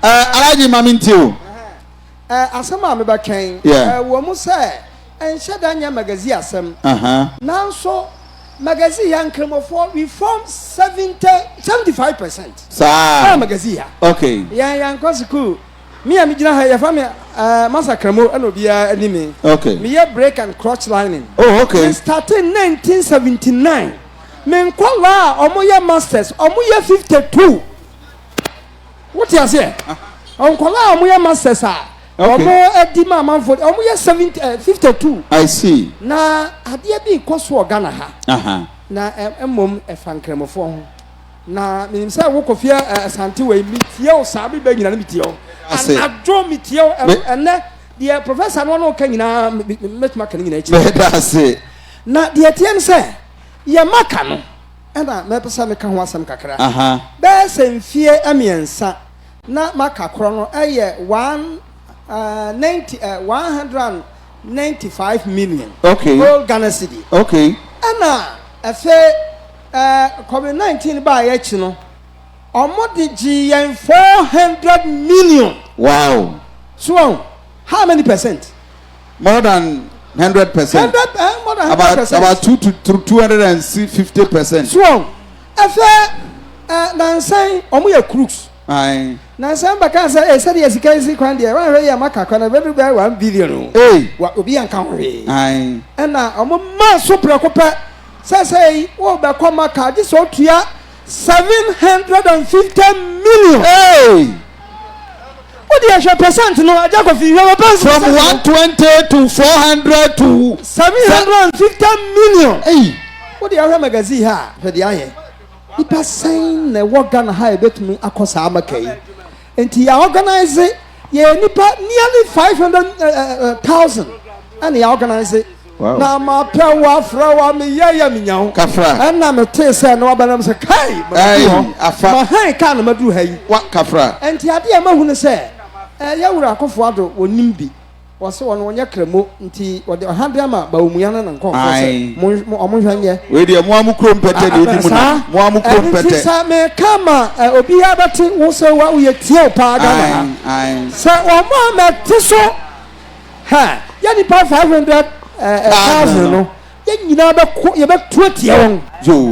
Alhaji, ma me ntie o. Asɛm a mebɛka yi, ɛwɔ mu sɛ ɛnhyɛ da nyɛ magazine asɛm, nanso magazine ha Nkramofoɔ, we form 70, 75% Saa. Ɛwɔ magazine ha. Yɛn yɛnkɔ sukuu. Me a megyina ha yi, yɛfrɛ me Masa Kramo, ɛna obiara anim me. Meyɛ brake and clutch lining. Me started 1979. Me nkɔlaa a wɔyɛ masters, wɔyɛ 52. Wote aseɛ? Nkɔlaa a wɔyɛ masters a wɔn adi ma amanfoɔ, wɔyɛ 70, 52. I see. Na adeɛ bi rekɔ so wɔ Ghana ha. Na mmom ɛfa Nkramofoɔ ho. Na menim sɛ wo Kofi Asante wei, metie wo saa bere bɛ nyina no, metie wo anadwo, metie wo ɛnɛ deɛ professor no ɔno ka nyinaa, mɛtumi aka no nyinaa akyi. Meda ase. Na deɛ ɛteɛ ne sɛ yɛ maka no ɛna mɛpɛ sɛ meka ho asɛm kakra. Bɛyɛ sɛ mfie 3 na maka korɔ no ɛyɛ one 90 195 million old Ghana cedi. Ɛna ɛfɛ COVID 19 baa yɛ akyi no, ɔmo de gye yɛn 400 million. So wɔn how many percent? More than 100%. 100, more than 100 About percent. About two to 250%. So wɔn ɛfɛ nansan ɔmo yɛ crooks. Nansan bɛka sɛ sɛdeɛ sika yi si kwan deɛ, wɔn ahwɛ yɛ maka kwan na bɛbi bɛyɛ 1 billion o. Wa obi yɛn ka ho hwee. Ɛna ɔmo maa so prɛko pɛ sɛ yi wɔn bɛkɔ maka gye sɛ otua 750 million. O de ɛhwɛ percent no, Agya Kofi, hwɛ wɔ percent. From 120 to 400 to 750 million. O de ahwɛ magazine ha, hwɛ deɛ ayɛ nipa sɛn na ɛwɔ Ghana ha ebetumi akɔ saa maka yi. Nti yɛ organize yɛ nipa nearly 500,000 ɛna yɛ organize. Na ma pɛ wa frɛ wa mi yɛ yɛ mi nya ho. Kafra. Ɛna mi te sɛ na waba nam sɛ kai ma Ɛy, du hɔ. Afa. Ma hɛn kaa na ma duru ha yi. Wa kafra. Nti adeɛ a ma hu no sɛ yɛwura Akufo Addo wɔnim bi, wɔsɛ wɔn wɔnyɛ kramo nti wɔde ɔha de ama Bawumia no na nkɔmfoɔ sɛ mo ɔmo hwɛ nyɛ. Wei deɛ, mo a mo kurom pɛtɛ deɛ edi mu na mo a mo kurom Ɛno nti pɛtɛ. sɛ meka ma obiara bɛte wo sɛ wa woyɛ tie wo paa Ghana ha sɛ wɔn a mɛte so ha yɛ nipa 500,000 no, yɛn nyinaa bɛko, yɛbɛtu atia wɔn. Yoo.